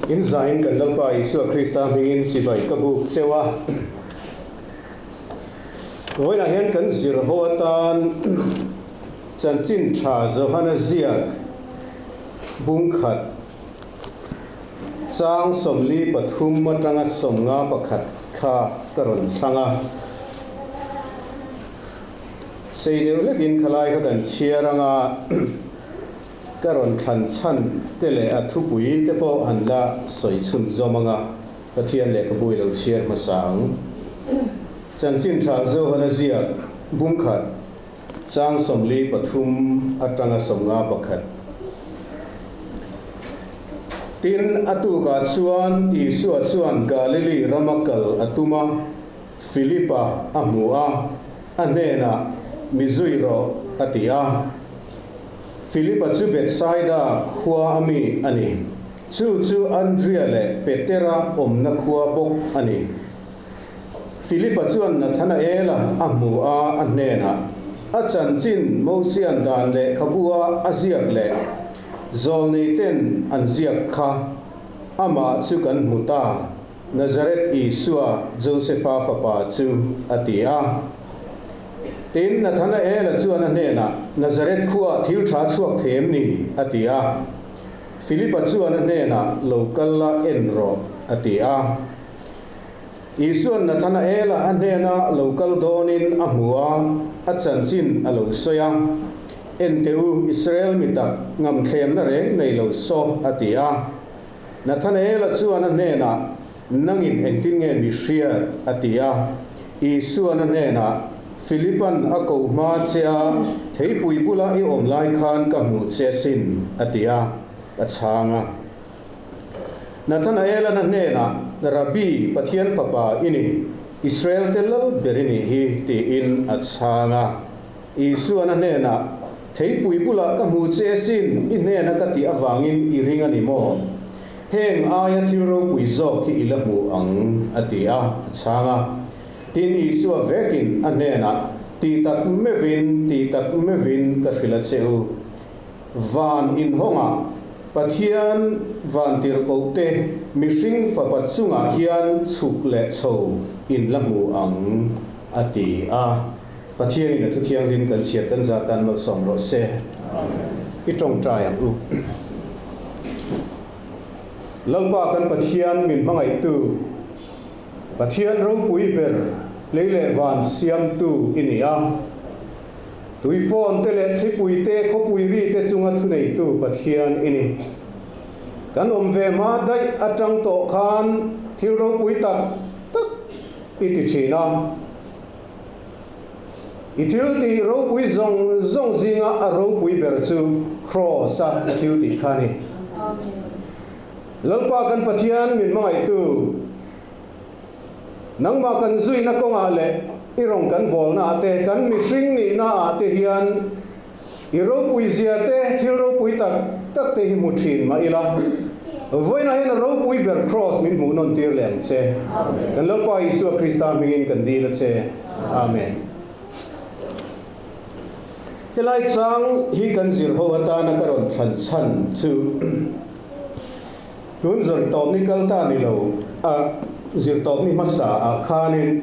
In zain kan Lalpa Isua Krista hmingin chibai ka buk cheu a. Vawiinah hian kan zir ho atan chanchin tha Johana ziak bungkhat chang 43 atanga 51 kha ka rawn thlang a. Sei deuh hlekin khalai kha kan chhiar anga ka rawn thlan chhan te leh a thupui te pawh han la sawi chhun zawm anga Pathian lehkhabu i lo chhiar hmasa ang. Chanchin tha Johana ziak bungkhat chang 43 atanga 51. Tin, a tukah chuan Isua chuan Galili rama kal a tum a, Philipa a hmu a, a hnenah, Mi zui rawh, a ti a. Philipa chu Bethsaida khua a mi a ni. Chu chu Andria leh Petera awmna khua bawk a ni. Philipa chuan Nathanaela a hmu a, a hnenah, A chanchin Mosian dan lehkhabua a ziak leh zawlneiten an ziak kha amah chu kan hmu ta. Nazareth Isua, Josefa fapa chu, a ti a. Tin, Nathanaela chuan a hnenah, Nazareth khuaah thil tha chhuak thei em ni? a ti a. Philipa chuan a hnenah, Lo kal la, en rawh, a ti a. Isua'n Nathanaela a hnena lo kal dawnin a hmu a, a chanchin a lo sawi a. En teh u, Israel mi tak, ngamthlemna reng nei lo saw, a ti a. Nathanaela chuan a hnenah, Nangin engtin nge mi hriat? a ti a. Isua'n a hnenah, Philipa'n a koh hma che a, theipui bula i awm lai khan ka hmuh che asin, a ti a, a chhang a. Nathanaela'n a hnenah, Rabbi, Pathian Fapa i ni, Israelte lal ber i nih hi, tiin a chhang a. Isua'n a hnenah, Theipui bulah ka hmu che asin, i hnena ka tih avangin i ring a ni maw? Heng aia thil ropui zawk hi i la hmu ang, a ti a, a chhang a. Tin, Isua vekin a hnenah, Ti tak meuhin, ti tak meuhin ka hrilh a che u. Van inhawngah Pathian vantirhkohte mihring fapa chungah hian chhuk leh chho in la hmu ang, a ti a. Pathianin a thu thianghlim kan chhiat kan zat tan malsawm rawh se. I tawngtai ang u. Lalpa kan Pathian min hmangaihtu, Pathian ropui ber lei leh van siamtu i ni a. Tuifawn te leh thlipui te khawpui ri te chunga thuneitu Pathian i ni. Kan awm ve hma daih atang tawh khan thil ropui tak tak i ti thin a. I thil tih ropui zawng zawng zinga a ropui ber chu Kraws a i thil tih kha a ni. Lalpa kan Pathian min hmangaihtu, nangmah kan zuina kawngah leh i rawn kan bawlnaah te, kan mihring nihnaah te hian i ropui zia te, thil ropui tak tak te hi hmu thin mah ila, vawiinah hian a ropui ber Kraws min hmuh nawn tir leh ang che. Kan Lalpa Isua Krista hmingin kan dil a che. Amen. Helai chang hi kan zir ho atana ka rawn thlan chhan chu tun zirtawpni kal ta ni lo a, zirtawpni hmasa ah khanin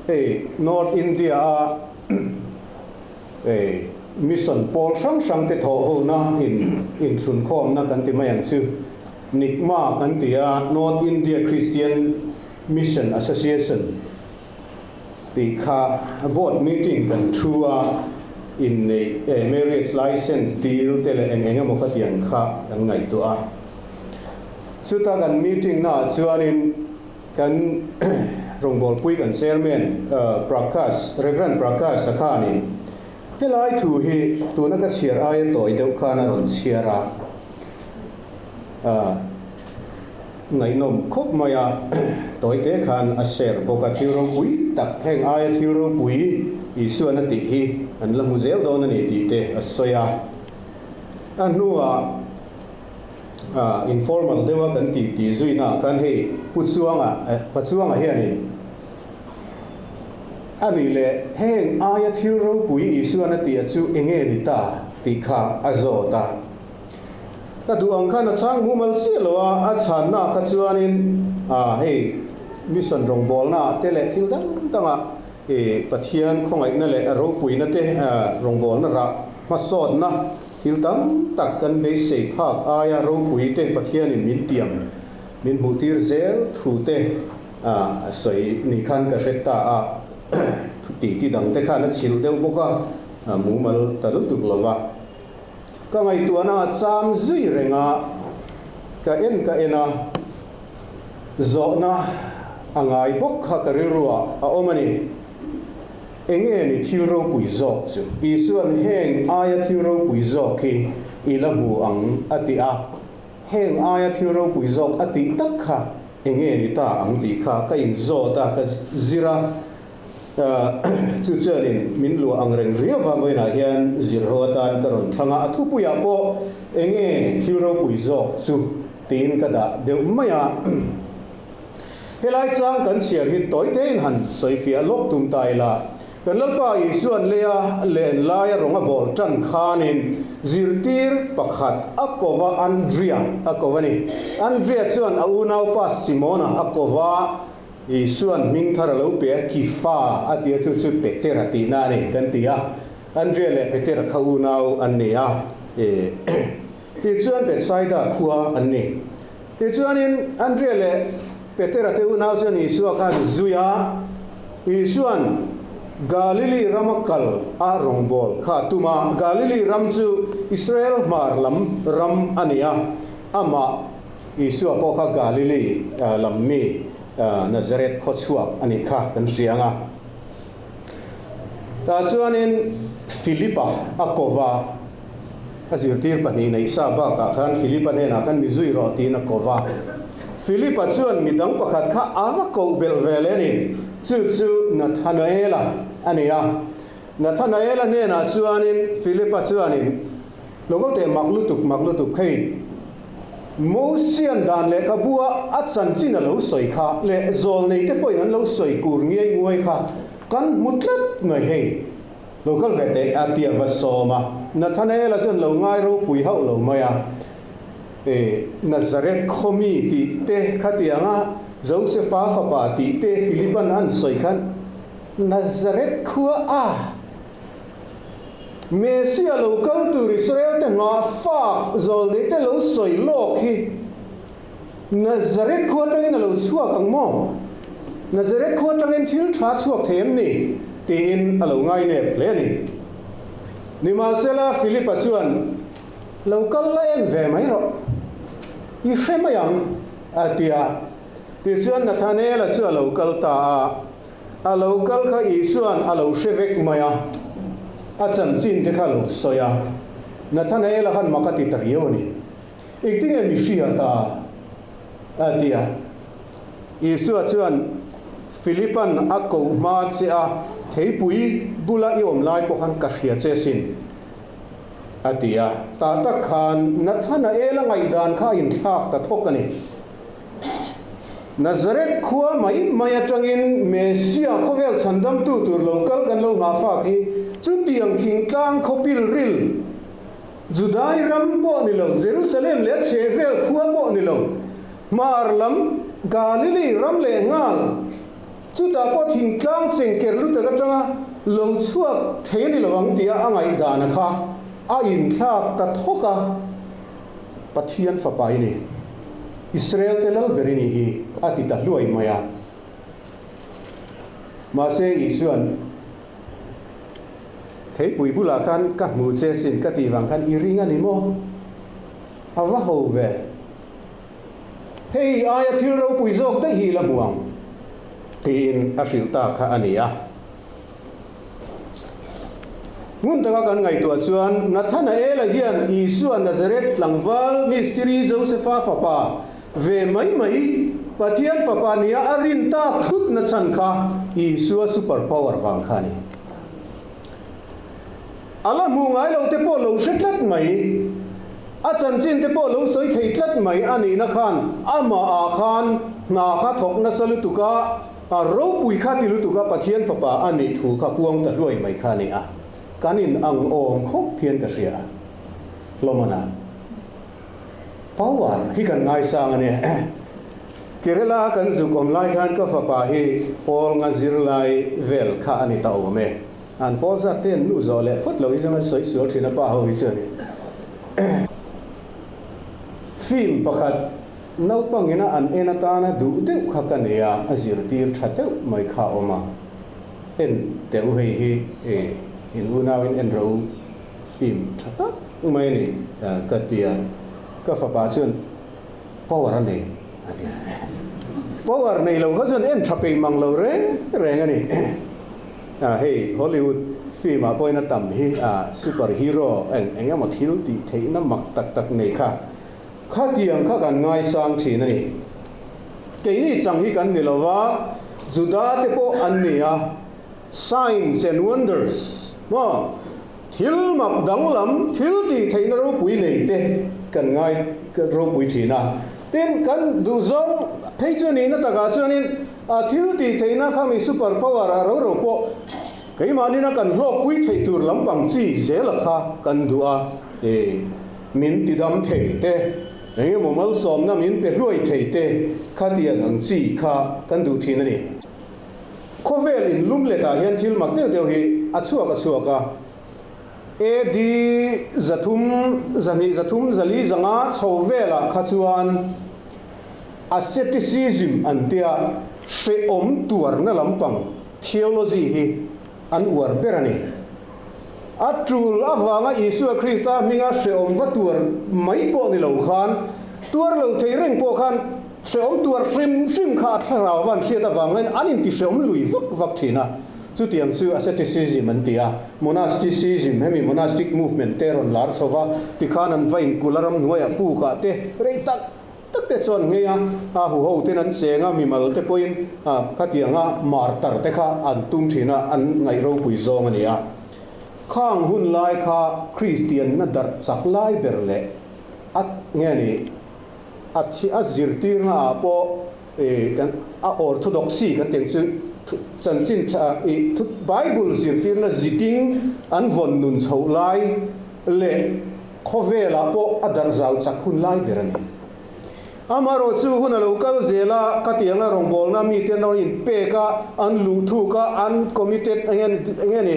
hei North India a hei mission pawl hrang hrang te thawh hona in inthlunkhawmna kan ti mai ang chu NICMA kan ti a, North India Christian Mission Association. Tih kha board meeting kan thu a, inneih eh marriage license deal te leh eng eng emaw kha tiang kha kan ngaihtuah a. Chuta kan meeting naah chuanin kan rawngbawlpui kan chairman Prakash, Rev. Prakash a khanin helai thu hi tuna ka chhiar aia tawi deuh khan a rawn chhiar a. Ngaihnawm khawp mai a, tawite khan a share bawk a, thil ropui tak heng aia thil ropui Isuan a tih hi an la hmu zel dawn a ni tih te a sawi a. A hnuah informal deuha kan tih tih zuinaah khan hei Pu Chuanga, Pa Chuanga hianin a nih leh heng aia thil ropui Isuan a tih a chu enge ni ta tih kha a zawt a. Ka duh ang khan a chhang mumal chiah lo a, a chhanna ah kha chuanin ah hei mission rawngbawlna ah te leh thil dang dang ah ih Pathian khawngaihna leh ropuina te rawngbawlna rah hmasawtna thil tam tak kan beisei phak aia ropui te Pathianin min tiam min hmuhtir zel thu te a sawi ni khan ka hre ta a, titi dang te khan a chhilh deuh bawk a, mumal ta lutuk lo va. Ka ngaihtuahna a cham zui reng a, ka en ka en a, zawhna a ngai bawk kha ka rilruah a awm a ni. Enge ni thil ropui zawk chu? Isua'n heng aia thil ropui zawk hi i la hmu ang a ti a, heng aia thil ropui zawk a tih tak kha enge ni ta ang tih kha ka inzawt a, ka zir a. Chu chuanin min luah ang reng riau va, vawiinah hian zirho atan ka rawn thlang a, a thupuiah pawh eng nge thil ropui zawk chu tiin ka dah deuh mai a. Helai chang kan chhiar hi tawi tein han sawi fiah lawk tum ta ila, kan Lalpa Isuan leia len laia rawng a bawl tan khanin zirtir pakhat a ko va, Andria a ko a ni. Andria chuan a unaupa Simona a ko va, Isua'n hming thar a lo pe a, Kifa a ti a, chu chu Petera tihna a ni kan ti a. Andrea leh Petera kha unau an ni a, tichuan Bethsaida khua an ni. Tichuanin Andrea leh Petera te unau chuan Isua kha an zui a, Isua'n Galili rama kal a rawngbâwl kha a tum a, Galili ram chu Israel hmar lam ram a ni a, amah Isua pawh kha Galili lam mi Nazareth khaw chhuak a nih kha kan hria ang a. Tah chuanin Philipa a ko va, a zirtir pahnih neih sa bakah khan Philipa hnenah khan mi zui rawh tiin a ko va. Philipa chuan mi dang pakhat kha a va koh belh ve leh a ni, chu chu Nathanaela a ni a. Nathanaela hnenah chuanin Philipa chuanin, Lo kal teh mak lutuk, mak lutuk hei, Mosian dan lehkhabua a chanchin a lo sawi kha leh zawlnei te pawhin an lo sawi kur ngiai nguai kha kan hmu tlat mai hei. Lo kal ve teh a ti a va sawm a. Nathanaela chuan lo ngai ropui hauh lo mai a, E, Nazareth khaw mi tih te khatianga Josefa fapa tih te Philipan an sawi khan Nazareth khua a Messia lo kal tur Israel te nghah fak zawlnei te lo sawi lawk hi Nazareth khua atangin a lo chhuak ang maw? Nazareth khua atangin thil tha chhuak thei em ni? tiin a lo ngainep hle a ni. Nimahsela Philipa chuan, Lo kal la en ve mai rawh, i hre mai ang, a ti a. Tichuan Nathanaela chu a lo kal ta a. A lo kal kha Isua'n a lo hre vek mai a, a chanchin te kha a lo sawi a. Nathanaela khan mak a ti ta riau a ni. Engtinge mi hria ta? a ti a. Isua chuan, Philipa'n a koh hma che a, theipui bula i awm lai pawh khan ka hria che sin, a ti a. Tah tak khan Nathanaela ngaihdan kha a inthlak ta thawk a ni. Nazareth khua mai mai atangin Messia khawvel chhandamtu tur lo kal kan lo nghah fak hi chutiang thingtlang khawpil ril Judai ram pawh ni lo, Jerusalem leh a chhehvel khua pawh ni lo, hmar lam Galili ram leh nghal chutah pawh thingtlang chengker lutak atanga lo chhuak thei a ni lo ang tia a ngaihdana kha a inthlak ta thawk a. Pathian fapa i ni, Israel te lal ber i nih hi, a ti ta hluai mai a. Mahse Isua'n, Theipui bulah khan ka hmu che sin ka tih vang khan i ring a ni maw? A va ho ve. Hei aia thil ropui zawk daih hi i la hmu ang, tiin a hrilh ta kha a ni a. Ngun taka kan ngaihtuah chuan Nathanaela hian Isua Nazareth tlangval mistiri Josefa fapa ve mai mai Pathian fapa nia a rin tak thut na chhan kha Isua super power vang kha a ni. A la hmuh ngai lo te pawh lo hre tlat mai, a chanchin te pawh lo sawi thei tlat mai a nihna khan amah ah khan hna kha thawk nasa lutuk a, A ropui kha ti lutuk a Pathian fapa a nih thu kha puang ta hluai mai kha a ni a, kan in ang awm khawp hian ka hria a, Hlawmana. Power hi kan ngaisang a ni. Kerala kan zuk awm lai khan ka fapa hi pawl nga zirlai vel kha a ni ta awm e. An pawl zat te an luh zawh leh phawt lo hi chuan an sawi sual thin a pa ho hi chu a ni. Film pakhat naupangina an en atana duh deuh kha ka nei a, a zirtir tha deuh mai kha a awm a. En teh u hei hi in unauin en ro u film tha tak mai a ni ka ti a. Ka fapa chuan power a nei a ti a. Power nei lo kha chuan en tha peih mang lo reng reng a ni. Hei Hollywood film ah pawhin a tam hi super hero eng eng emaw thil tih theihna mak tak tak nei kha khatiang kha kan ngaisang thin a ni. Keini chang hi kan ni lo va, Juda te pawh an ni a, signs and wonders maw thil mak danglam thil tih theihna ropui nei te kan ngai ropui thin a. Tin, kan duhzawng phei chu nihna takah chuanin A thil tih theihna kha mi super power ah ro ro pawh keimahnin a kan hlawkpui theih tur lampang chi zela kha kan duh a, e min tidam thei te, eng emaw malsawmna min pe hluai thei te khatiang ang chi kha kan duh thin a ni. Khawvel in lum let ah hian thil mak deuh deuh hi a chhuak a chhuak a, AD 300, 200, 300, 400 chho velah kha chuan, Asceticism an tia hrehawm tuarna lampang theology hi an uar ber a ni. A tul avanga Isua Krista hminga hrehawm va tuar mai pawh ni lo khan, tuar lo thei reng pawh khan hrehawm tuar hrim hrim kha a thlarau van hriat avangin an inti hrehawm lui vak vak thin a. Chutiang chu asceticism an ti a. Monasticism, hemi monastic movement te rawn lar chho va, tikhan an va inkulh a ramhnuaiah pukah te rei tak tak te chuan nghei a, a huho ten an cheng a, mimal te pawhin khatianga martar te kha an tum thin a, an ngaih ropui zawng a ni a. Khang hun lai kha Kristianna darh chak lai ber leh a nge ni a thi a zirtirna ah pawh kan a orthodoxy kan tih ang chu chanchin tha ih Bible zirtirna ziting an vawn nun chhoh lai leh Khawvelah pawh a darh zau chak hun lai ber a ni. Amaherawh chu hun a lo kal zel a, ka ti anga rawngbawlna mite an rawn inpek a, an luh thuk a, an committed eng nge ni,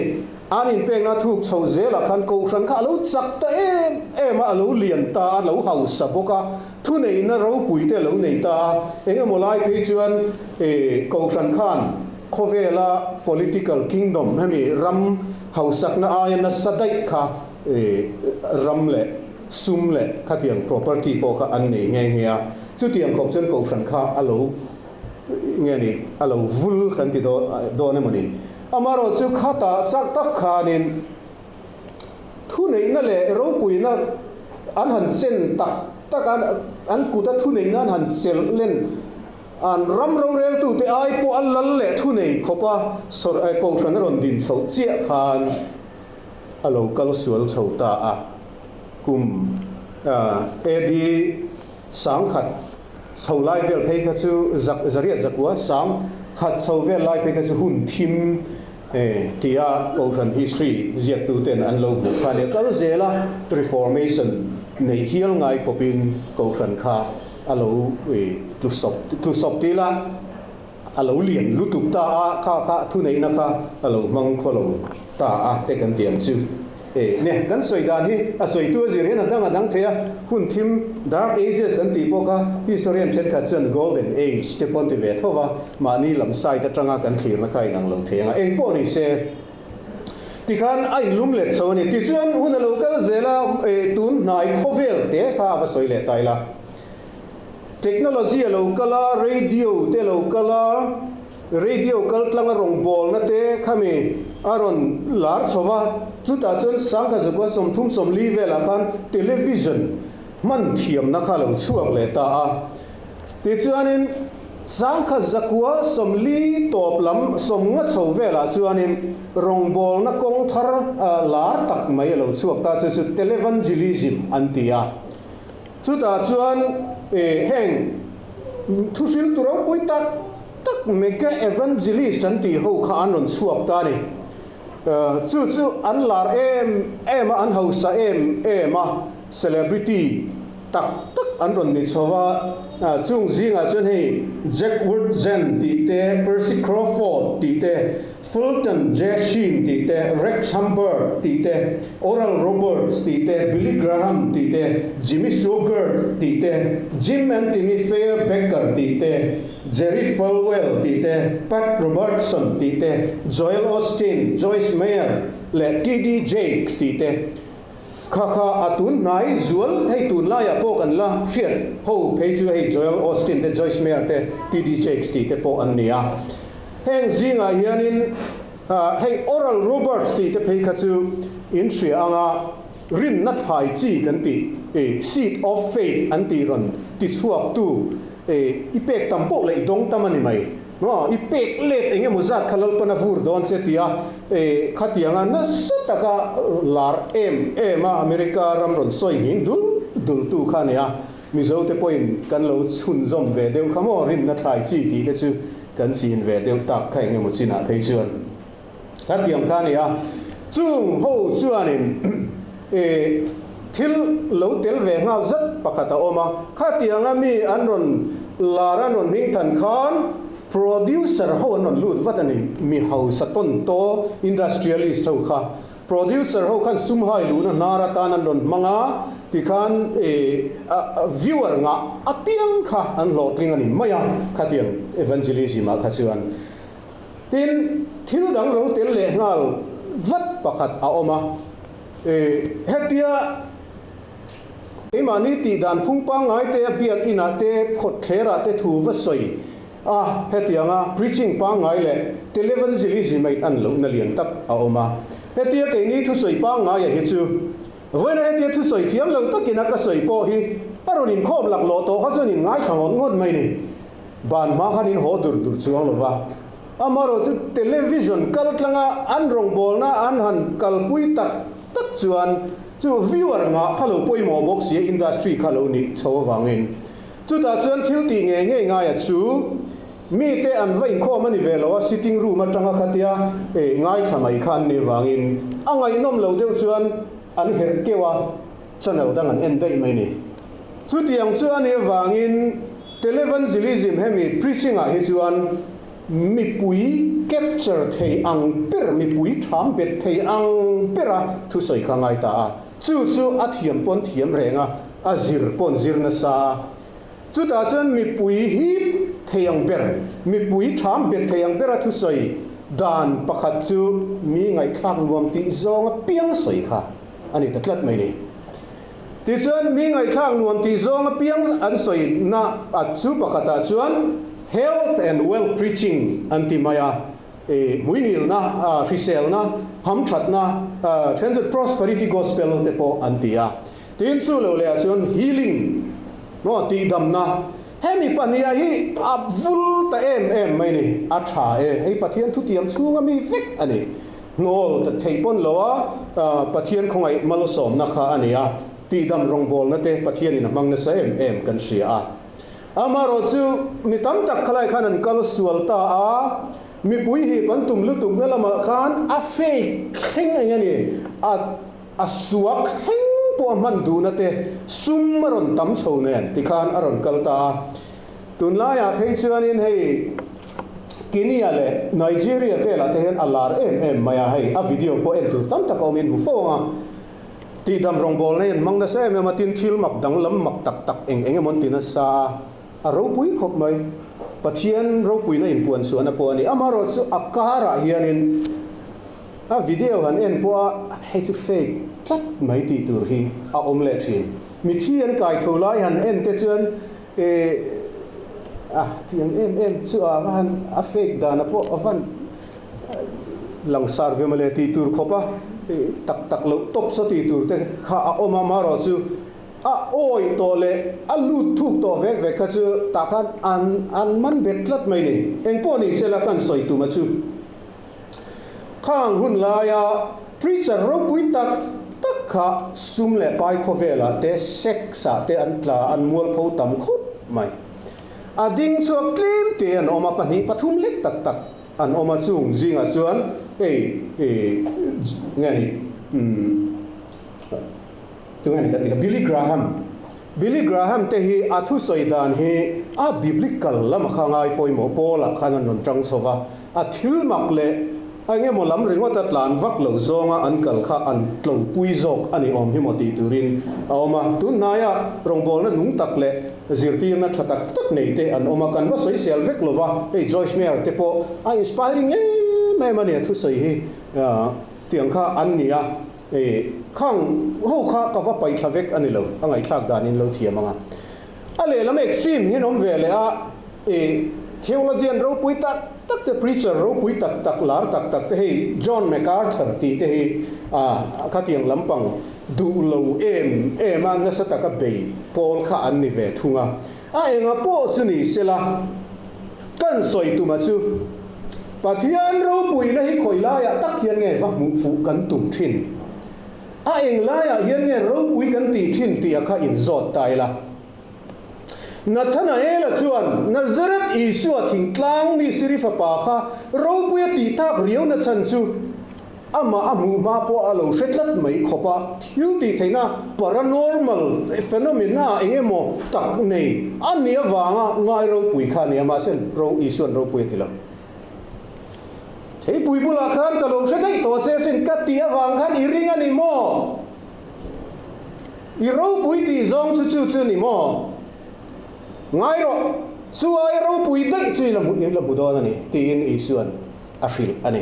an inpekna thuk chho zelah khan kohhran kha a lo chak ta em em a, a lo lian ta a, a lo hausa bawk a, thuneihna ropui te a lo nei ta a, eng emaw lai phei chuan kohhran khan khawvela political kingdom hemi ram hausakna aia nasa daih kha ram leh sum leh khatiang property pawh kha an nei nghe nghe a, chutiang khawp chuan kohhran kha a lo nge ni a lo vul kan ti dawn emaw ni. Amaherawh chu khatah chak tak khanin thuneihna leh ropuina an han chen tak tak a, an kuta thuneihna an han chelh len an ram roreltute ai pawh a lal leh thunei khawpa kohhran a rawn din chhoh chiah khan a lo kal sual chho ta a, kum AD 1000 chho lai vel phei kha chu zak zariat zakua 1000 chho vel lai phei kha chu hun thim tia Kohhran history ziaktu ten an lo hmuh kha a ni a, kal zel a Reformation neih hial ngai khawpin Kohhran kha a lo tlu sawp tih la. A lo lian lutuk ta a, kha kha thuneihna kha a lo hmang khaw lo ta a te kan ti ang chu. E, ne, kan sawi dan hi a sawitu a zir hian a dang a dang thei a, hun thim, Dark Ages kan tih pawh kha historian thenkhat chuan Golden Age te pawh an ti ve tho va, mahni lam side atanga kan thlirna kha a inang lo thei ang a, eng pawh ni se. Tikhan a inlum let chho a ni. Tichuan hun a lo kal zel a, e, tun hnai khawvel te kha a va sawi leh ta ila. Technology a lo kal a, radio te a lo kal a, radio kal tlanga rawngbawlna te khami a rawn lar chho va, chutah chuan 10,000 30 40 velah khan television hman thiamna kha a lo chhuak leh ta a. Tichuanin 10,040 tawp lam 50 chho velah chuanin rawngbawlna kawng thar lar tak mai a lo chhuak ta, chu chu televangelism an ti a. Chutah chuan heng thuhriltu ropui tak tak mega evangelist an tih ho kha an rawn chhuak ta a ni. Chu chu an lar em em a, an hausa em em a, celebrity tak tak an rawn ni chho a, chung zingah chuan hei Jack Wyrtzen tih te, Percy Crawford tih te, Fulton J. Sheen tih te, Rex Humbard tih te, Oral Roberts tih te, Billy Graham tih te, Jimmy Swaggart tih te, Jim and Timmy Fair Bakker tih te, Jerry Falwell tih te, Pat Robertson tih te, Joel Osteen, Joyce Meyer leh TD Jakes tih te. Kha kha a tun hnai zual hei tunlaiah pawh kan la hriat ho phei chu hei Joel Osteen te, Joyce Meyer te, TD Jakes tih te pawh an ni a. Heng zingah hianin hei Oral Roberts tih te phei kha chu in hria anga rinna thlai chi kan tih seed of faith an tih rawn tichhuaktu i pek tam pawh leh i dawng tam a ni mai. Maw, i pek let eng emaw zat kha Lalpan a vur dawn che tia e khatianga nasa taka lar em em a America ram rawn sawi nghing dul dul tu kha a ni a, Mizo te pawhin kan lo chhunzawm ve deuh kha maw rinna thlai chi tih te chu kan chin ve deuh tak kha eng emaw chinah phei chuan khatiang kha a ni a. Chung ho chuanin e thil lo tel ve nghal zat pakhat a awm a, khatianga mi an rawn lar an rawn hming than khan producer ho an rawn lut vat a ni, mi hausa tawn taw industrialist ho kha producer ho khan sum hai luhna hnar atan an rawn hmang a, tikhan e viewer ngah apiang kha an hlawhtling a ni mai a, khatiang evangelism ah kha chuan. Tin, thil dang lo tel leh nghal vat pakhat a awm a, hetia keimahni tih dan phung pangngai te a biak inah te khawtthlerah te thu va sawi a, hetianga preaching pangngai leh televangelism a in an lohna lian tak a awm a. Hetia keini thusawi pangngaia hi chu vawiina hetia thusawi thiam lo takin a ka sawi pawh hi a rawn inkhawm laklawh tawh kha chuan in ngaithla ngawt ngawt mai ni. Ban hma khan in haw dur dur chuang lo va, amaherawh chu television kal tlanga an rawngbawlna an han kalpui tak tak chuan chu viewer ngah kha lo pawimawh bawk si a, industry kha lo nih chho avangin. Chutah chuan thil tih ngei ngei ngaia chu mite an va inkhawm a ni ve lo a, sitting room atanga khatia ngaithla mai kha an nih avangin a ngaihnawm lo deuh chuan an herh keuh a, channel dang an en daih mai ni. Chutiang chu a nih avangin Televangelism hemi preaching ah hi chuan mipui capture thei ang ber, mipui tham bet thei ang bera thusawi kha ngai ta a. Chu chu a thiam pawn thiam reng a, a zir pawn zir nasa a. Chutah chuan mipui hip thei ang ber, mipui tham bet thei ang bera thusawi dan pakhat chu mi ngaihthlak nuam tih zawng apiang sawi kha a ni ta tlat mai ni. Tichuan, mi ngaihthlak nuam tih zawng apiang an sawi na at chu pakhatah chuan Health and Wealth Preaching an ti mai a, i hmuinilna, hriselna, hamthatna, then chu Prosperity Gospel te pawh an ti a. Tin, chu lo lehah chuan Healing, maw, tihdamna, hemi pahniha hi a vul ta em em mai ni, a tha e, hei Pathian thutiam chhunga mi vek a ni. Hnawl ta theih pawn lo a, Pathian khawngaih malsawmna kha a ni a, tihdam rawngbawlna te Pathianin a hmang nasa em em kan hria a. Amaherawh chu mi tam tak khalai khan an kal sual ta a, mipui hip an tum lutukna lamah khan a fake thleng eng a ni, a a suak thleng pawh a hman duhna te sum a rawn tam chho nen tikhan a rawn kal ta a. Tunlaiah phei chuanin hei Kenya leh Nigeria velah te hian a lar em em mai a, hei a video pawh en tur tam tak a awmin hmu fo ang a, tihdam rawngbawlna hi an hmang nasa em em a, tin thil mak danglam mak tak tak eng eng emaw an ti nasa a, a ropui khawp mai. Pathian ropuina inpuan chhuahna pawh a ni. Amaherawh chu a karah hianin a video han en pawh a hei chu fake tlat mai tih tur hi a awm leh thin. Mithi an kai tho lai han en te chuan E a tiang em em chu a va han a fake dana pawh a van langsar ve mawle tih tur khawp a tak tak loh tawp saw tih tur te kha a awm a amaherawh chu a awi tawh leh a lut thuk tawh vek vek kha chu tah khan an an man bet tlat mai ni engpawh ni sela kan sawi tuma chu. Khang hun laia preacher ropui tak tak kha sum leh pai khawvelah te, sex ah te an tla, an mualpho tam khawp mai. A ding chhuak tlem te an awm a, pahnih pathum lek tak tak an awm a, chung zingah chuan hei nge ni umm tunge ni kan tih kha Billy Graham. Billy Graham te hi a thusawi dan hi a biblical lama kha ngai pawimawh pawlah khan an rawn tang chho va, a thil mak leh eng emaw lam ringawta tlan vak lo zawnga an kal kha an tlopui zawk a ni awm hi maw tih turin a awm a. Tun hnaia rawngbawlna nung tak leh zirtirna tha tak tak nei te an awm a, kan va sawisel vek lo va, hei Joyce Meyer te pawh a inspiring em em a ni a thusawi hi tiang kha an ni a. E, khang ho kha ka va paih thla vek a ni lo, a ngaihthlak danin lo thiam ang a. A lehlam extreme hian awm ve leh a, e, theologian ropui tak tak te, preacher ropui tak tak, lar tak tak te hei John MacArthur tih te hi a khatiang lampang duh lo em em a, nasa taka bei pawl kha an ni ve thung a. A enga pawh chu ni sela, kan sawi tuma chu Pathian ropuina hi khawi laiah tak hian nge va hmuh fuh kan tum thin? A eng laiah hian nge ropui kan tih thin tih a kha inzawt ta ila. Nathanaela chuan Nazareth Isua thingtlang mi Siri fapa kha ropuia tih tak riau nachhan chu Amah a hmuh hma pawh a lo hre tlat mai khawp a, thil tih theihna paranormal phenomena eng emaw tak nei a nih avanga ngai ropui kha a ni a, mahse ro Isuan ropui a ti lo. Theipui bulah khan ka lo hre daih tawh che asin ka tih avang khan i ring a ni maw? I ropui tih zawng chu chu chu a ni maw? Ngai rawh, chu ai ropui daih chu i la hmu dawn a ni tiin Isuan a hrilh a ni.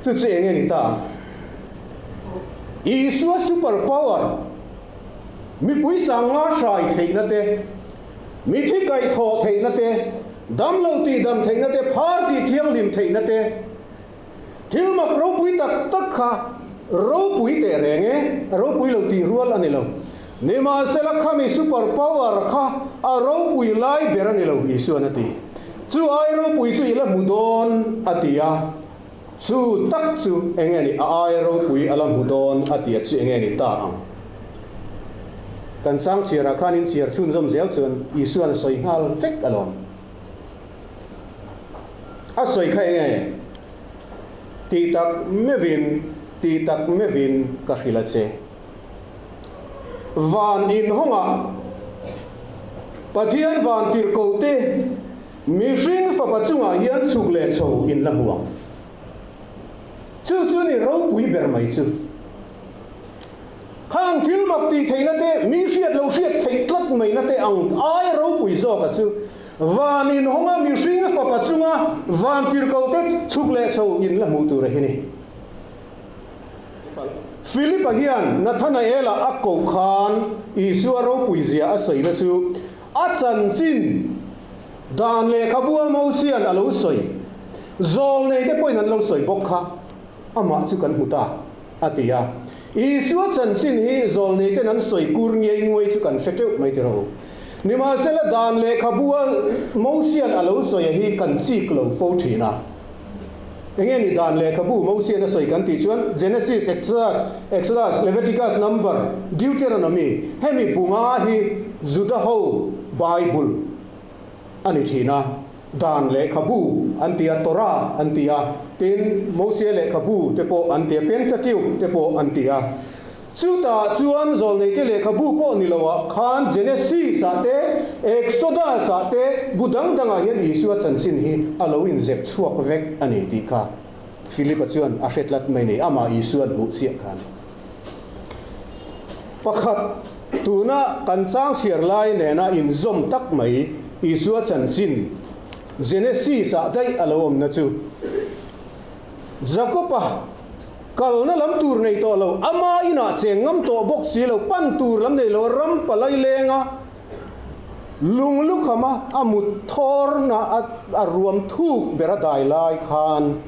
Chu chu eng nge ni ta? Isua super power, mipui sanga hrai theihna te, mithi kaihthawh theihna te, damlo tihdam theihna te, phar tihthianghlim theihna te, thil mak ropui tak tak kha ropui teh reng e, a ropui lo tih rual a ni lo. Nimahsela khami super power kha a ropui lai ber a ni lo, Isuan a ti. Chu ai ropui chu i la hmu dawn, a ti a. Chu tak chu eng nge ni a ai ropui a la hmu dawn a ti a chu eng nge ni ta ang? Kan chang chhiarah khan in chhiar chhunzawm zel chuan Isuan a sawi nghal vek alawm. A sawi kha eng nge? Tih tak meuhin, tih tak meuhin ka hrilh a che. Van inhawngah Pathian van tirhkohte mihring fapa chungah hian chhuk leh chho in la hmu ang. Chu chu ni ropui ber mai chu. Khang thil mak tih theihna te, mi hriat lo hriat theih tlat maina te ang aia ropui zawka chu van inhawnga mihring fapa chunga van tirhkohte chhuk leh chho in la hmuh tur a hi ni. Philip-a hian Nathanael-a a koh khan Isua ropuizia a sawina chu a chanchin dan lehkhabua Mosia'n a lo sawi, zawlneite pawhin an lo sawi bawk kha amah chu kan hmu ta, a ti a. Isua chanchin hi zawlneite'n an sawi kur ngei nguai chu kan hre teuh mai tiraw. Nimahsela dan lehkhabua Mosia'n a lo sawi a hi kan chik lo fo thin a. Enge ni dan lehkhabu Mosian a sawi kan tih chuan Genesis, Exodus, Leviticus, Number, Deuteronomy hemi bunga hi Juda ho Bible a ni thin a, dan lehkhabu an ti a, Torah an ti a, tin Mosia lehkhabu te pawh an ti a, Pentateuch te pawh an ti a. Chutah chuan zawlneite lehkhabu pawh ni loah khan Genesis-ah te, Exodus-ah te, bu dang dangah hian Isua chanchin hi a lo inzep chhuak vek a ni tih kha Philip-a chuan a hre tlat mai ni, amah Isua'n hmuh chiah khan. Pakhat, tuna kan chang chhiar lai nena inzawm tak mai Isua chanchin Genesis-ah daih a lo awmna chu Jakob-a Kalna lam tur nei tawh lo, ama inah cheng ngam tawh bawk si lo, pan tur lam nei lo, ram palai lenga lung lukhama a mut thawrna a ruam thuk ber a dai lai khan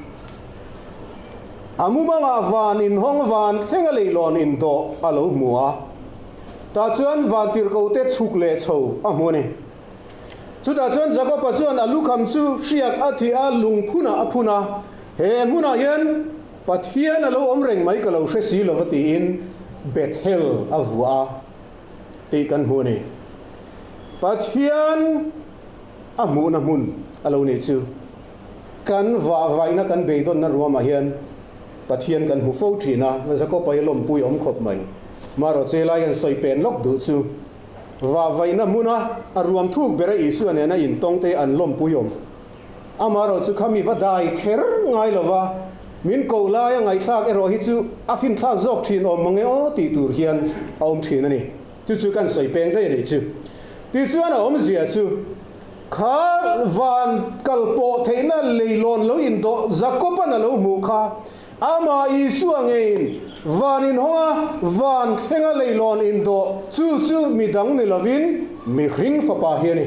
a mumangah van inhawng van thlenga leilawn indawh a lo hmu a, tah chuan vantirhkote chhuk leh chho a hmu a ni. Chutah chuan Jakoba chuan a lukham chu hriak a thih a, lungphunah a phun a, He hmunah hian Pathian a lo awm reng mai ka lo hre si lo va tiin Bethel a vuah a tih kan hmu a ni. Pathian a hmuhna hmun a lo nih chu. Kan vahvaihna kan beidawnna ruamah hian Pathian kan hmu fo thin a, Jakoba hi lawmpui awm khawp mai. Marawh che lai an sawi pen lawk duh chu vahvaihna hmuna a ruam thuk bera Isua nena intawng te an lawmpui awm. Amarawh chu khami va dai kher ngai lova min koh laia ngaihthlak erawh hi chu a finthlak zawk thin awm mange aw tih tur hian a awm thin a ni. Chu chu kan sawi peng daih a nih chu. Tichuan a awmzia chu kha van kal pawh theihna leilawn lo indawh Jakoban a lo hmuh kha amah Isua ngeiin van inhawnga van thlenga leilawn indawh chu chu midang ni lovin mihring fapa hi a ni.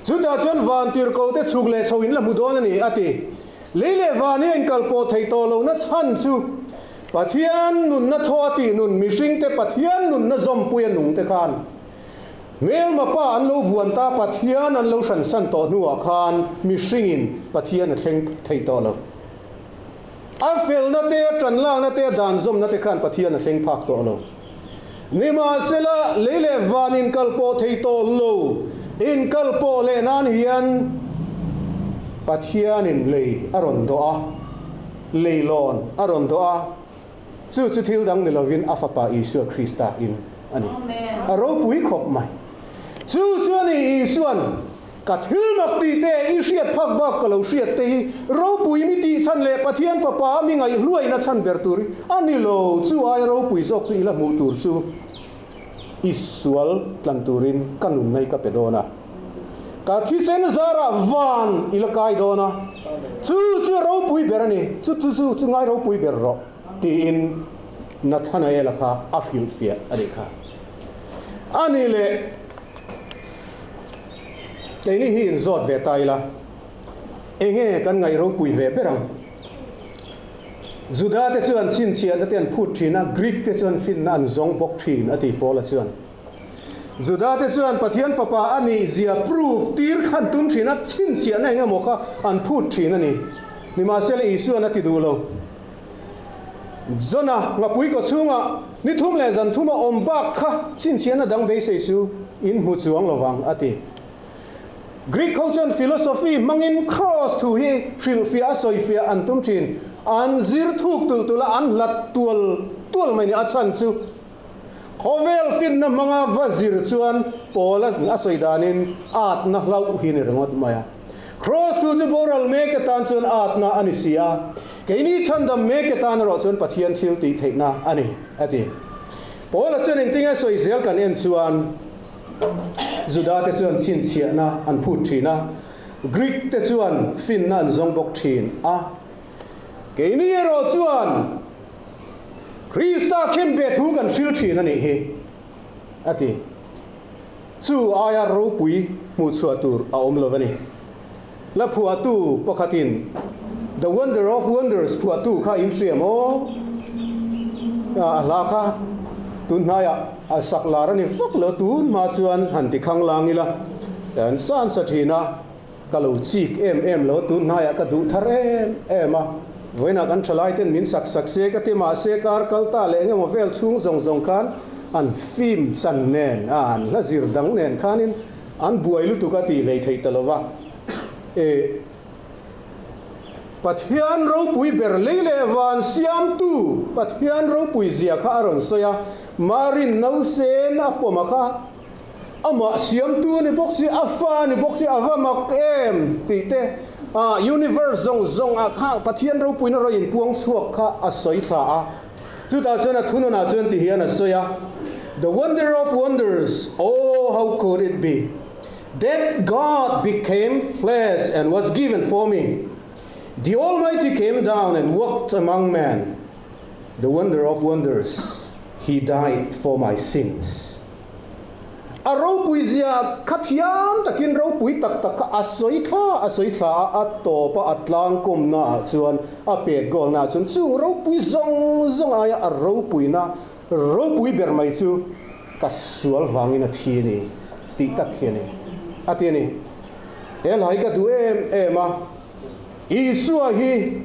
Chutah chuan van tirhkohte chhuk leh chho in la hmu dawn a ni, a ti. Lei leh van hi a inkal pawh thei tawh lohna chhan chu Pathian nunna thaw a tih nun mihringte Pathian nunna zawmpuia nungte khan hmelma pa an lo vuan ta Pathian an lo hransan tawh hnuah khan mihringin Pathian a thleng thei tawh lo. A felna te, a tanlakna te, a dan zawmna te khan Pathian a thleng phak tawh lo. Nimahsela, lei leh van inkal pawh thei tawh lo, inkal pawh leh nan hian Pathianin lei a rawn dawh a, leilawn a rawn dawh a, chu chu thil dang ni lovin a Fapa Isua Krista in a ni. A ropui khawp mai. Chu chu a ni Isua'n Ka thil mak tih te, i hriat phak bak ka lo hriat te hi ropui mi tih chhan leh Pathian Fapa a mi ngaihhluaina chhan ber tur hi a ni lo. Chu aia ropui zawk chu i la hmuh tur chu i sual tlan turin ka nunna hi ka pe dawn a. Ka thisen zarah van i la kai dawn a. Chu chu a ropui ber a ni. Chu chu chu chu ngai ropui ber rawh tiin Nathanaela kha a hrilhfiah a nih kha. A nih leh. Keini hi inzawt ve ta ila, enge kan ngaih ropui ve ber ang? Juda te chuan chhinchhiahna te an phut thin a, Greek te chuan finna an zawng bawk thin, a ti Paula chuan. Juda te chuan Pathian Fapa a nih zia proof tir kha an tum thin a, chhinchhiahna eng emaw kha an phut thin a ni. Nimahsela Isuan a ti duh lo. Jona ngapui kaw chhungah ni thum leh zan thuma awm bak kha chhinchhiahna dang beisei su in hmu chuang lo vang, a ti. Greek ho chuan philosophy hmangin cross thu hi hrilhfiah a sawifiah an tum thin. An zir thuk tulh tulh a, an hlat tual tual mai ni. A chhan chu khawvel finna hmanga va zir chuan Paula a sawi danin atna hlauh hi ni ringawt mai a. Kraws thu chu boral mek atan chuan atna a ni si a, keini chhandam mek atan erawh chuan Pathian thil tih theihna a ni, a ti. Paula chuan engtinge sawi zel kan en chuan Juda te chuan chhinchhiahna an phut thin a, Greek te chuan finna an zawng bawk thin a. Keini erawh chuan Krista khenbeh thu kan hril thin a nih hi, a ti. Chu aia ropui hmuhchhuah tur a awm lo a ni. Hla phuahtu pakhatin The Wonder of Wonders phuahtu kha in hria maw? A hla kha tun hnaiah a sak lar a ni vak lo, tun hma chuan han ti khang lang ila an sa an sa thin a. Ka lo chik em em lo, tun hnaiah ka duh thar em em a, vawiinah kan thalai ten min sak sak se ka ti mahse kar kal ta leh engemaw vel chhung zawng zawng khan an film chan nen a an hla zir dang nen khanin an buai lutuk a tih hlei thei ta lo va. E Pathian ropui ber lei leh van siamtu Pathian ropui zia kha a rawn sawi a, Marin nausen a pawm a kha. Amah siamtu a ni bawk si, a fa a ni bawk si, a va mak em tih te, ah universe zawng zawng ah kha Pathian ropuina rawn inpuang chhuak kha a sawi thla a. Chutah chuan a thununah chuan ti hian a sawi a, The wonder of wonders, oh how could it be that God became flesh and was given for me, the Almighty came down and walked among men, the wonder of wonders, he died for my sins. A ropui zia kha thiam takin ropui tak tak kha a sawi thla a sawi thla a, a tawp a, a tlangkawmna ah chuan a pet goal na ah chuan chung ropui zawng zawng aia a ropuina ropui ber mai chu ka sual vangin a thi a ni tih tak hi a ni a ti a ni. He hla hi ka duh em em a. Isua hi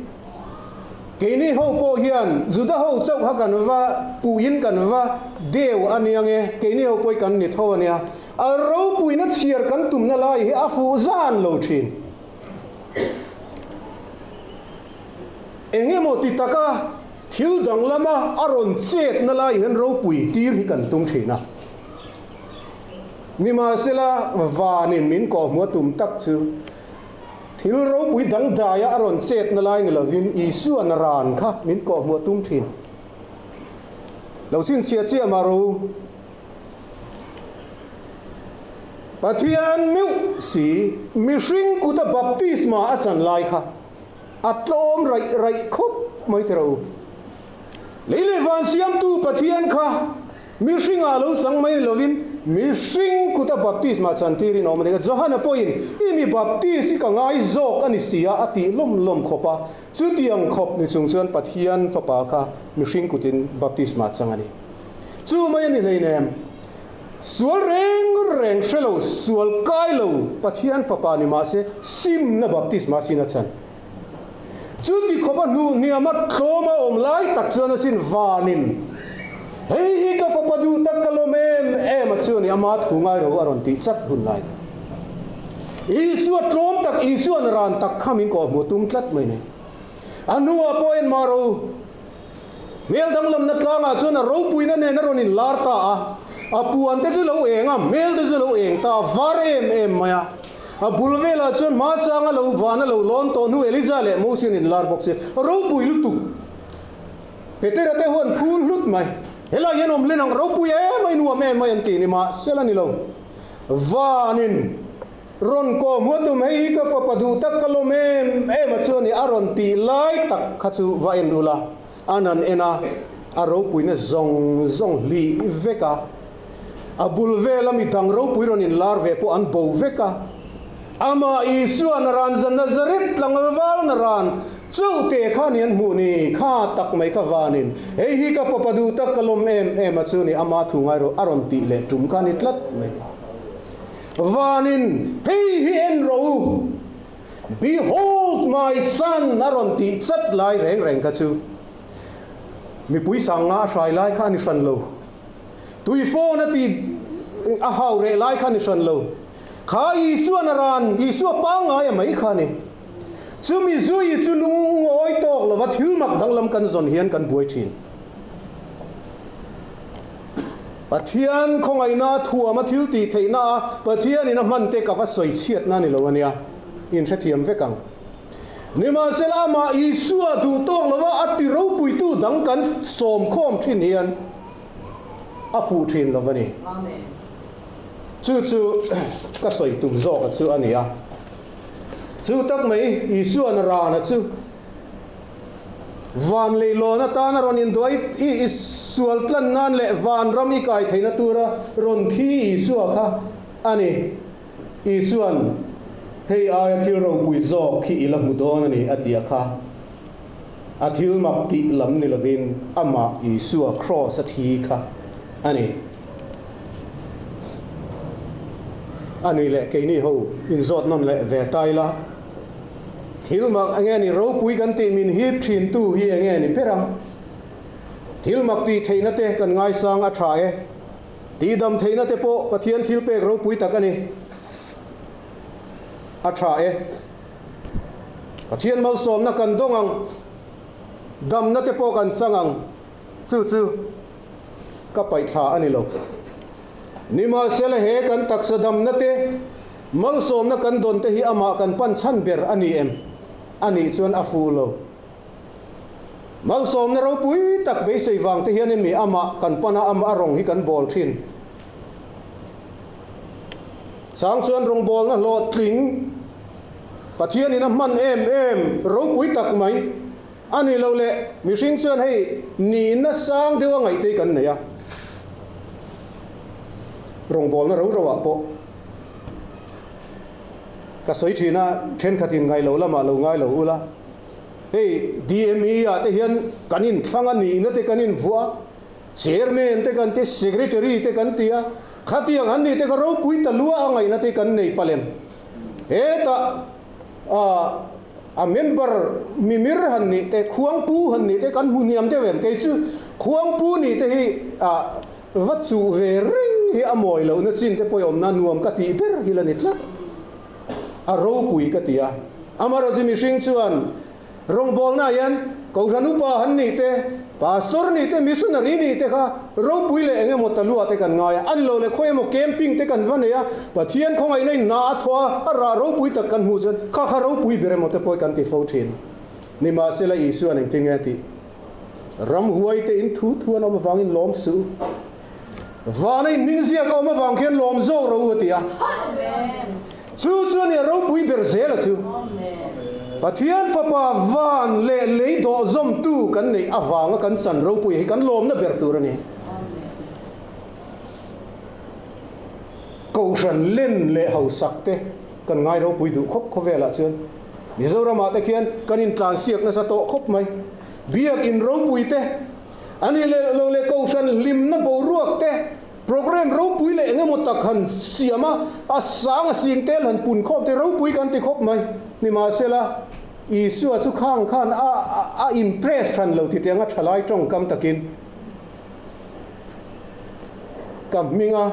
keini ho pawh hian Juda ho chauh kha kan va puhin kan va deu a nia nge, keini ho pawh hi kan ni tho a nia. A ropuina chhiar kan tumna lai hi a fuh zan lo thin. Eng emaw ti taka. Thil danglama a rawn chetna lai hian ropui tir hi kan tum thin a. Nimahsela, vanin min kawhhmuh a tum tak chu thil ropui dangdaia a rawn chetna lai ni lovin Isua'n ran kha min kawhhmuh a tum thin. Lo chhinchhiah chiah mah ro. Pathian meuh si mihring kuta baptisma a chan lai kha a tlawm raih raih khawp mai teh rawh u. Lei leh van siamtu Pathian kha mihringah lo chang mai lovin mihring kuta baptisma chantirin a awm a ni. Johana pawhin i mi baptis hi ka ngai zawk a ni si a a tih lawm lawm khawp a. Chutiang khawp ni chung chuan Pathian fapa kha mihring kutin baptisma chang a ni. Chu mai a ni hleinem. Sual reng reng hre lo, sual kai lo Pathian fapa ni mahse simna baptisma sin a chan. Chuti khawpa hnuh hniama tlawm a awm lai tak chuan a sin vanin, Hei hi ka fapa duh tak ka lawm em em a chu a ni, ama thu ngai ro a rawn tih chat hun lai kha. Isua tlawm tak, Isua'n ran tak kha min kawhhmuh tum tlat mai nei. A hnuah pawh enmah ro. Hmel danglamna tlangah chuan a ropuina nen a rawn inlar ta a, a puante chu lo eng a, hmel te chu lo eng ta a, var em em mai a. A bul velah chuan hmasanga lo van a lo lawn tawh hnu Elija leh Mosi an inlar bawk si. Ropui lutuk! Petera te huan phul hlut mai. Helai hian awm hlen ang, ropui em mai, nuam em mai an ti ni mahsela ni lo. Vanin Rawn kawm huat tum hei hi ka fapa duh tak ka lawm em em a chuan i a rawn tih lai tak kha chu va en ula, an han en a, a ropuina zawng zawng hlih vek a, a bul vela mi dang ropui rawn inlar ve pawh an bo vek a, amah Isua naran za Nazareth tlangval naran chauh te kha ni an hmuh ni, kha tak mai kha vanin hei hi ka fapa duh tak ka lawm em em a chuan i ama thu ngai rawh a rawn tih leh tum kha ni tlat mai ni. Vanin, Hei hi en rawh u! Behold my son! a rawn tih chat lai reng reng kha chu mipui sang nga a hrai lai kha a ni hran lo. Tui phone a tih a hau reh lai kha a ni hran lo. Kha Isua'n a ran, Isua pangngai a mai kha a ni. Chumi zui chu lungawi tawk lova thil mak danglam kan zawn hian kan buai thin. Pathian khawngaihna thuama thil tih theihna a Pathianin a hman te ka va sawi chhiatna ni lo ania, in hrethiam vek ang. Nimahsela amah Isua duh tawk lova a ti ropuitu dang kan sawm khawm thin hian a fuh thin lo a ni. Chu chu ka sawi tum zawka chu a ni a. Chu tak mai Isua'n rana chu Van leihlawn atana rawn induai i i sual tlan nan leh van ram i kai theihna tura rawn thi Isua kha a ni. Isua'n, Hei aia thil ropui zawk hi i la hmu dawn a ni a ti a kha. A thil mak tih lam ni lovin amah Isua kraws a thi kha a ni. A ni leh keini ho inzawt nawn leh ve ta ila. Thil mak enge ni ropui kan tih min hip thin tu hi enge ni ber ang? Thil mak tih theihna te kan ngaisang a tha e. Tihdam theihna te pawh Pathian thil pek ropui tak a ni. A tha e. Pathian malsawmna kan dawng ang. Damna te pawh kan chang ang. Chu chu ka paihthla a ni lo. Nimahsela he kan taksa damna te Malsawmna kan dawn te hi amah kan pan chhan ber a ni em? A nih chuan a fuh lo. Malsawmna ropui tak beisei vang te hian emi amah kan pan a, amah a rawng hi kan bawl thin. Chang chuan rawngbawlna hlawhtling Pathianin a hman em em ropui tak mai a ni lo leh mihring chuan hei nihna sang deuh a ngaihtei kan nei a. Rawngbawlna ro ro ah pawh Ka sawi thin a, thenkhatin ngaih loh lamah lo ngai lo ula. Hei DME ah te hian kan inthlang a nihna te kan invuah a, Chairman te kan ti, Secretary te kan ti a, khatiang an nih te kha ropui ta lua a ngaihna te kan nei palem. Hetah ah a member mimir han nih te, khuangpu han nih te kan hmu hniam deuh em? Kei chu khuangpu nih te hi ah Va chuh ve reng hi a mawi lohna chin te pawimawmna nuam ka tih ber hi la ni tlat. A ropui ka ti a. Amaherawhchu mihring chuan rawngbawlnaah hian Kohhran upa han nih te, Pastor nih te, Missionary nih te kha ropui leh eng emaw talua te kan ngai a, a ni lo leh khawi emaw camping te kan va nei a, Pathian khawngaihna in hna a thawh a, a rah ropui tak kan hmuh chuan kha kha ropui ber emaw te pawh kan ti fo thin. Nimahsela Isuan engtin nge a tih? Ramhuai te in thu thu an awm avangin lawm suh u. Vana in hming ziak a awm avang khian lawm zawk ro u a ti a. Chu chu a nia ropui ber zel a chu. Pathian fapa van leh lei dawh zawmtu kan neih avanga kan chan ropui hi kan lawmna ber tur a ni. Kohhran len leh hausak te kan ngai ropui duh khawp khawvelah chuan Mizoramah te khian kan intlansiak nasa tawh khawp mai. Biak in ropui te A nih leh lo leh kohhran hlimna boruak te, programme ropui leh eng emaw tak han siam a, a sang a sing tel han pun khawp te ropui kan ti khawp mai. Nimahsela, Isua chu khang khan a a impress than lo ti tiang a thalai tawngkam takin ka hming a,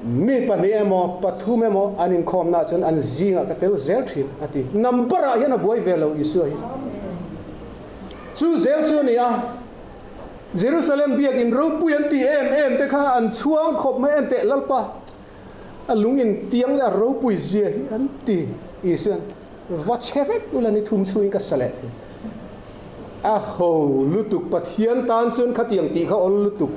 mi pahnih emaw pathum emaw an inkhawmnaah chuan an zingah ka tel zel thin a ti. Number ah hian a buai ve lo Isua hi. Chu zel chu a ni a, Jerusalem biakin ropui an tih em em te kha an chhuang khawp mai en teh Lalpa, a lung in tiang leh a ropui zia hi an ti. Isuan, Va chhe vek ula ni thum chhungin ka sa leh thin. A ho lutuk, Pathian tan chuan khatiang tih kha awl lutuk.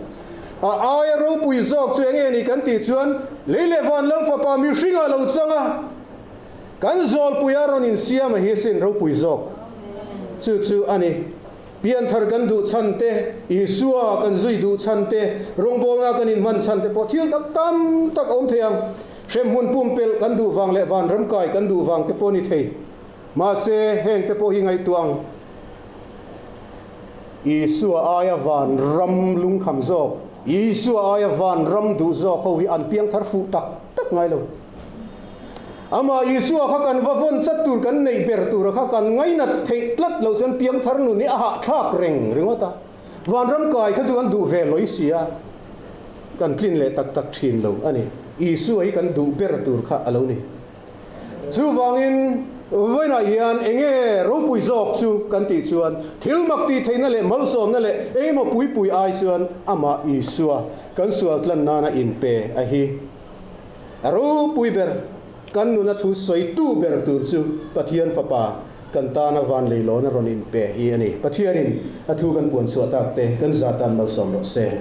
A aia ropui zawk chu enge ni kan tih chuan, lei leh van Lal Fapa mihringah lo chang a, Kan zawlpuia rawn insiam a hi sin ropui zawk chu chu a ni. Pianthar kan duh chhan te, Isua kan zui duh chhan te, rawngbawlna kan inhman chhan te pawh thil tak tam tak a awm thei ang. Hremhmun pumpelh kan duh vang leh vanram kai kan duh vang te pawh a ni thei. Mahse, heng te pawh hi ngaihtuah ang. Isua aia vanram lungkham zawk, Isua aia vanram duh zawk ho hi an piangthar fuh tak tak ngai lo. Amah Isua kha kan va vawn chat tur kan neih ber tura kha kan ngainat theih tlat loh chuan piangthar nun hi a hahthlak reng ringawt a. Vanram kai kha chu kan duh ve lawi si a, kan tlin leh tak tak thin lo a ni. Isua hi kan duh ber tur kha a lo ni. Chuvangin vawiinah hian enge ropui zawk chu kan tih chuan thil mak tih theihna leh malsawmna leh engemaw puipui ai chuan amah Isua kan sual tlan nana inpe a hi. A ropui ber, kan nuna thu sawitu ber tur chu Pathian Fapa kan tana van leilawn a rawn inpe hi a ni. Pathianin a thu kan puan chhuah tak te kan zah tan malsawm rawh se.